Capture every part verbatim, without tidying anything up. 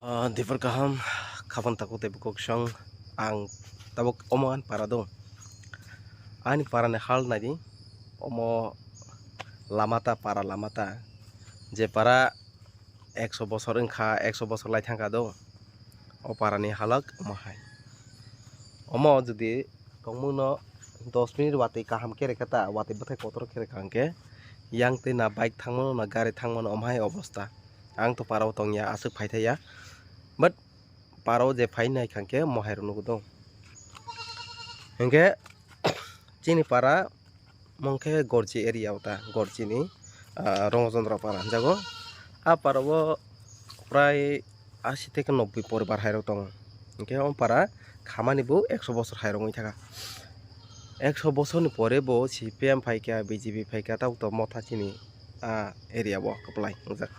Ah, dipor kaham, khabang taku tei bukhuk song, ang tabuk omo ani para do. Ani para ni hal naidi, omo lama ta, para lama ta. Je para ekso bosor wngkha, ekso bosor lai thangkha do. O para ni halok omo hai. Omo jodi tongmung no dos minute watwi kaham khe rekha ta, watwi bwthai kotor khe rekha hwnkhe, yang twi na bike thangmano na gari thangmano omo hai obosta. Ang to para o tongya, aswk phaithaiya. But para o je phai nai khangkhe mohai rok nugo do. Hwnkhe chini para mongkhe Gorji area o ta, Gorji ni, ah, Rongojondra para hinjago. A para o prai asi theke nobboi poribar hai rok tongo. Hwnkhe o para khamani bo ekso bosor hai rok wngwi thaka. Ekso bosor ni pore bo C P M phaikha, B J P phaikha, tabuk to motha chini a area o kwplai wngjak.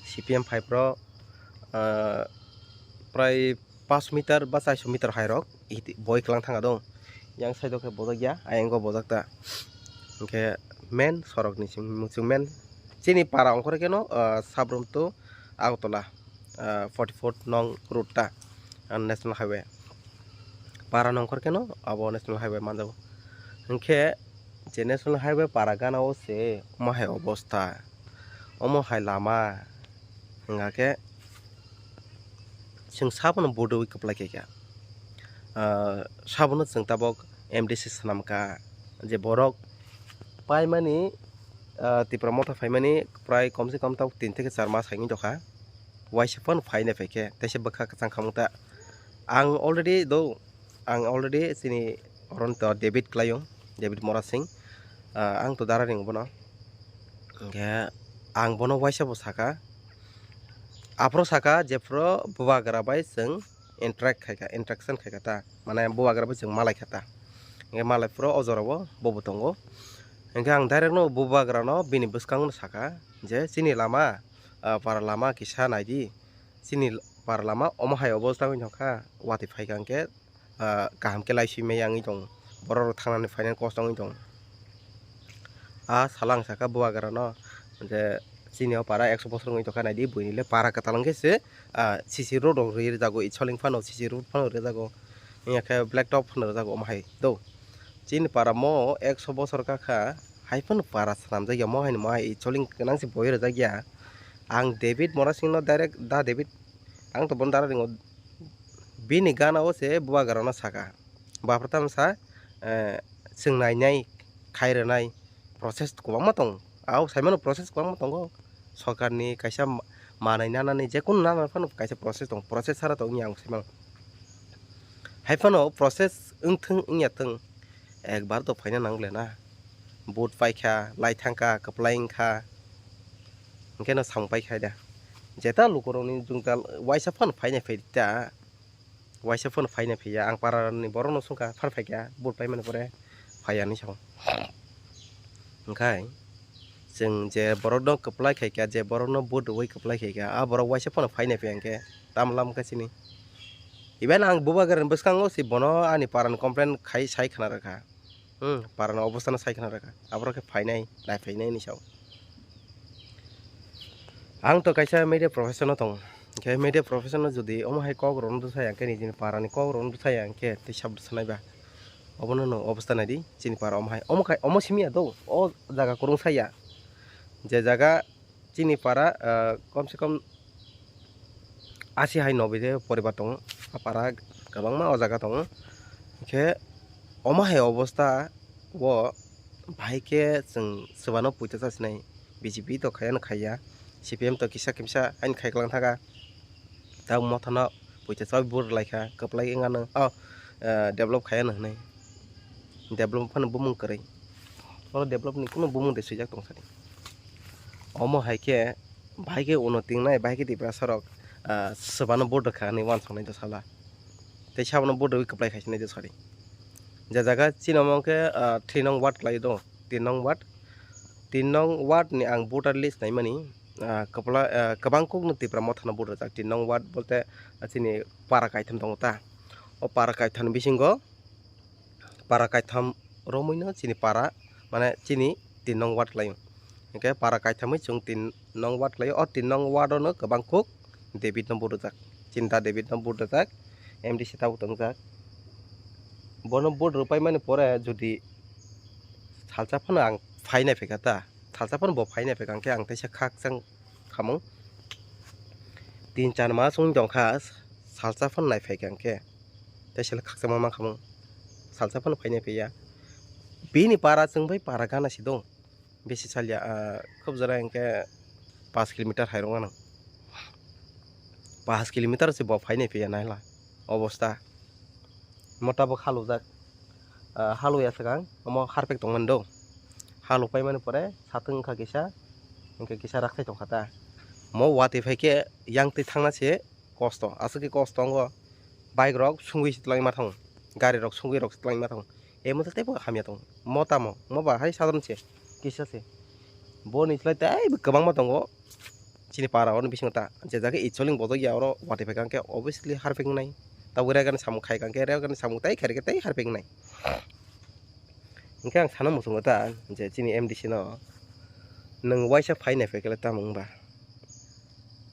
C P M phai phro, ah, prai pash meter ba chairso meter hai rok boi kwlang thanga do. Yang side o khe bojak ya, ayang o bojak ta. Hwnkhe main sorok ni simi muchung main chini para ongkhor khe no, ah, Sabrum to Agartala, ah, forty four nong road ta, ah, national highway. Para nongkhor khe no abo national highway manjago. Hwnkhe je national highway para gana o se omo hai obosta, omo hai lama, hwnga khe chwng sabono bodoui kwplai khaikha. Ah, sabono chwng tabok M D C swnamkha, je borok paimani, ah, Tipra motha phaimani prai komse kom tabok tin theke char mas hai wngwi tongkha. Waisa phano phaina phaikhe, teisa bwkha kwchang khamung ta. Ang already do, ang already chini oron to David kwlaio, David Mora Singh. Ah, ang to dara ringo bono. Hwnkhe ang bono waisa bo saka. Aphuru saka jephuru bubagra bai chwng interact khaikha, interaction khaikha ta. Mane bubagra bai chwng malai kha ta. Hwnkhe malai phuru o jora o bobo tongo. Hwnkhe ang direct no bubagra no bini bwskango no saka je chini lama, ah, para lama kisa naidi. Chini para lama omo hai obosta wngwi thangkha, watwi phaikha hwnkhe, ah, kaham khe lai swi maya wngwi tongo. Borok rok thangnani phainani kosto wngwi tongo. Ah, sala ang sakha bubagra no je chini o para ekso bosor wngwi tongkha, naidi buini le para kwtal wngkhe se, ah, C C road rok rwi rwjago, itsoling phano C C road phano rwjago, wngya khe black top phano rwjago omo hai do. Chini para mo ekso bosor kakha, hai phano para swnamjakya, mo hai ni mo hai itsoling gwnang se boi rwjakya. Ang David Mora Singh no direct, da David, ang to bono dara ringo. Bini gana o se bubagra no saka. Bapra tamo sa, eh, chwng nainai, khai rwnai process kwbangma tongo. Ao saimano process kwbangma tongo. Sorkarni kaisa ma-, manai nanani, jekunu nana phano kaisa process tongo. Process sara to wngya ang saimano. Hai phano process wngthwng wngya thwng, ekbar to phaina nangle na. Vote paikha, lai thangkha, kwplai wngkha. Hwnkhe no samung paikha da. Jeta lukurokni jungtal waisa phano phaina phaida. Waisa phano phaina phaiya, ang parani borokno swngkha, phar phaikha, vote paimani pore phaiya hinwi sao. Hwnkhe chwng je borokno kwplai khaikha, je borokno vote rwui kwplai khaikha, a borok waisa phano phaina phaiya hwnkhe tamo lam khe chini. Even ang bubagrani bwskango se bono ani parani complain khai sai khna rwkha. Hmm, parani obostano sai khna rwkha. Aborok khe phainai, nai phainai hinwi sao. Ang to kaisa media profession o tongo. Hwnkhe media profession o jodi omo hai kok rokno bwsai, hwnkhe nijini parani kok rokno bwsai, hwnkhe tei sab sanai ba. Obono no obosta naidi, chini para omo hai. Omo khai, omo simi ya do, o jaga kwrwng saya. Je jaga chini para, ah, kom se kom asi hai nobe de poribar tongo. A para kwbangma o jaga tongo. Hwnkhe omo hai obosta o bahai khe chwng swbano puito chasinai. B J P to khayano khaiya, C P M to kisa kimsa haino khaiklang thaka. Tabuk mothano puito chawi bur laikha, kwplai wngano, oh, eh, develop khayano hinwi. Develop phano bumung kwrwi. Oro develop ni kunu bumung de swijak tong sadi. Omo hai khe, bahai khe uno tingnai, bahai khe Tiprasa rok, ah, swbano bur rwkha hinwi uansuknai do sala. Tei sabono bur rwui kwplai khaisinai do sadi. Je jaga chini omo khe, ah, three nong ward kwlai do, tin nong ward. Tin nong ward ni ang voter list naimani, ah, kwpla-, ah, kwbang kukno Tipra mothano vote rwjak. Tin nong ward bolte, ah, chini para kaitham tongo ta. O para kaitham bisingo para kaitham romwino chini para, mane chini tin nong ward kwlaio. Hwnkhe para kaithamwi chwng tin nong ward kwlaio. O tin nong ward ono kwbang kuk David no vote rwjak. Chini da David no vote rwjak, M D C tabuk tongjak. Bono vote rwpaimani pore jodi salsa phano ang phainai phaikha ta, salsa phano bo phainai phaikha hwnkhe ang teisa khakchang khamung. Tin char mas wng tongkha salsa phano nai phaikha hwnkhe, teisa khakchangma mankhamung, salsa phano phainai phaiya. Bini para chwng bai para gana si dong. Bisi salya, ah, khub jora hwnkhe paanch kilometer hai rwgano. Paanch kilometer se bo phainai phiya naila obosta. Mota bo halujak, ah, haluya swkang, omo harpek tongmani do. Halu paimani pore satung wngkha kisa, hwnkhe kisa rakthai tongkha ta. Mo watwi phaikhe yang twi thangna se kosto, aswk khe kosto wngo. Bike rok sungwi se twlangwi ma thango, gari rok sungwi rok se twlangwi ma thango. Emo tei teibo hamya tongo. Mo tamo, mo ba hai sadron se, kisa se. Boni slai tei bo kwbangma tongo. Chini para oni bisingo ta, je jaga icholing bodok ya oro watwi phaikha hwnkhe obviously harpek wngnai. Tabuk rega ni samung khai kha hwnkhe rega ni samung tei khairikhe tei harpek wngnai. Hwnkhe ang sana muchungo ta, je chini M D C no nwng waisa phainai phaikhe tamo wngba?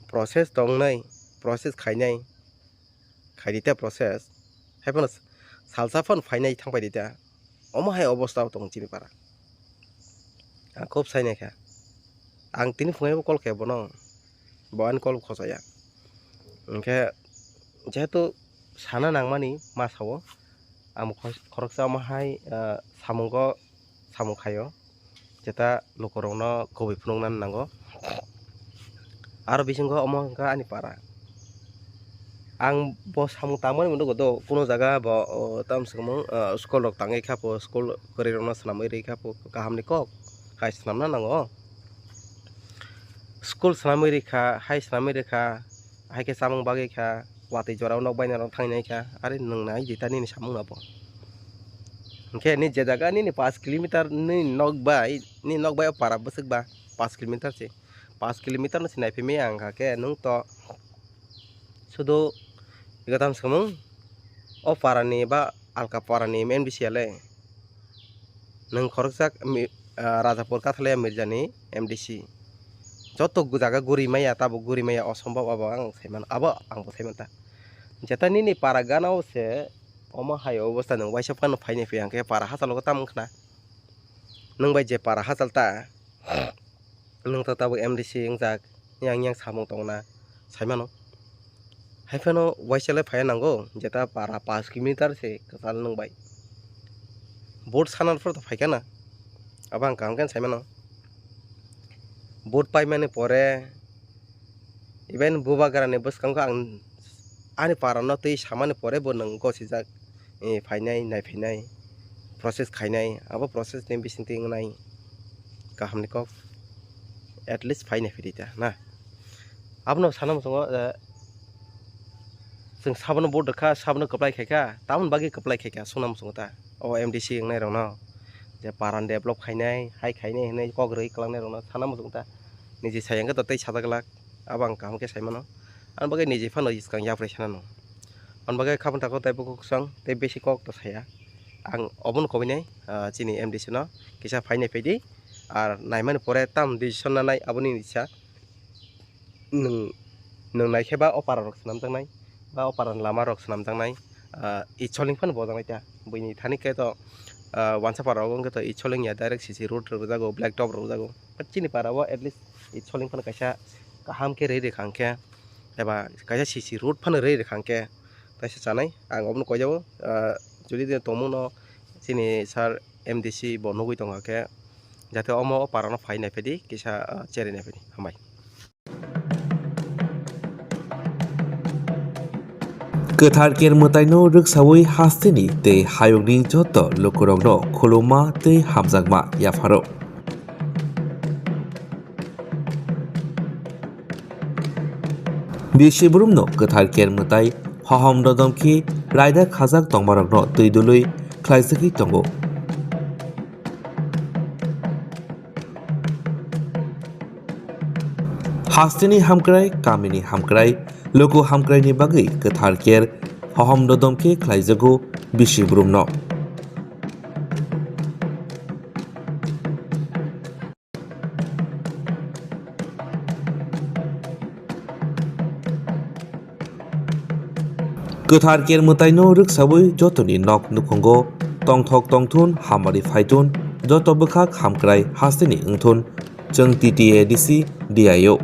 Process tongnai, process khainai, khaidi ta process. Haiphano salsa phano phainai thangpai di ta. Omo hai obosta o tongo chini para. Ang khub sainai kha. Ang tini phungo call khe bono, bo ani call khochaya. Hwnkhe jehetu sana nangmani ma sao, ang bo khoroksa omo hai, ah, samungo samung khaio, jeta lukurokno kubui phunuknani nango. Aro bisingo omo wngkha ani para. Ang bo samung tangmani mwnwi do, kuno jaga bo, o, tamo se wngmung, o, school rok tangwi kha pho, school kwrwi rokno swnamwi rwi kha pho, kahamni kok hai swnamna nango. School swnamwi rwi kha, hai swnamwi rwi kha, hai khe chamung bagwi kha, watwi jorao nok bainarok thangwi nai kha, are nwng nai di ta nini samung no bo. Hwnkhe ni je jaga nini paanch kilometer ni nok bai, ni nok bai o para bwswk ba paanch kilometer se, paanch kilometer no se naiphai maya wngkha khe nwng to sudu ego tamo se wngmung o para ni ba alka para ni M D C ya le. Nwng khoroksa mi-, ah, Rajapur Kathalaya Mirjani M D C. Joto gu-, jaga guri maya, tabuk guri maya, osombhob abo ang sai mano, abo ang bo sai manta. Jeta nini para gana o se omo hai obosta nwng waisa phano phainai phiya hwnkhe para hachalo tamo wngkhna? Nwng bai je para hachal ta, nwng to tabuk M D C wngjak, yang yang samung tongna sai mano. Haiphano waisa le phaiya nango, jeta para paanch kilometer se kwchal nwng bai. Vote sana phuru to phaikha na, abo ang kaham khe sai mano. Vote paimani pore, even bubagrani bwskango ang ani para no twi samani pore bo nwng gosijak, eh, phainai, nai phainai, process khainai, abo process ni bisingtwi wngnai kahamni kok, at least phainai phidi ta na. Abono sana muchungo, eh, chwng sabono vote rwkha, sabono kwplai khaikha, tamoni bagwi kwplai khaikha, sungna muchungo ta. O M D C wngnai rokno je paran develop khainai, hai khainai hinwi kok rwi kwlangnai rokno sana muchungo ta. Niji sai hwnkhe to tei sajak glak, abo ang kaham khe sai mano. Ani bagwi niji phano swkang yapri sana no. Ani bagwi kha phano tako tei bukhuk kwchang tei besi kok to saya. Ang obono koinai, ah, chini M D C no kisa phainai phaidi, ar naimani pore tam decision nanai aboni nisa. Nwng, nwng naikhe ba o para rok swnamjaknai, ba o para ni lama rok swnamjaknai, ah, icholing phano bojaknai ta. Buini thani khe to, ah, wansa para rogo wngkhe to icholing ya, direct C C road rwjago, black top rwjago. But chini para o at least icholing phano kaisa kaham khe rwi rwkha hwnkhe, eba kaisa C C road phano rwi rwkha hwnkhe, kaisa chanai ang obono koijabo, ah, jodi de tongmungno chini sir M D C bo nugwi tongkha khe, jate omo o para no phai nai phaidi, kisa, ah, cherwi nai phaidi. Hambai. Kwthar Ker mwtaino rwksawi hasteni tei hayungni joto lukurokno khulumma tei hamjakma yapharo. Bisi burumno Kwthar Ker mwtai hohom dodom khe raida khajak tongmarokno twi dului khlaijagwi tongo. Hasteni hamkrai, kamini hamkrai, luku hamkraini bagwi Kwthar Ker hohom dodom khe khlaijago bisi burumno. Kwthar Kermwtaino rwksawi jotoni nok nukhungo tongthok tongthun, hamari phaithun, joto bwkhak hamkrai hasteni wngthun, chwng T T A D C, D I O.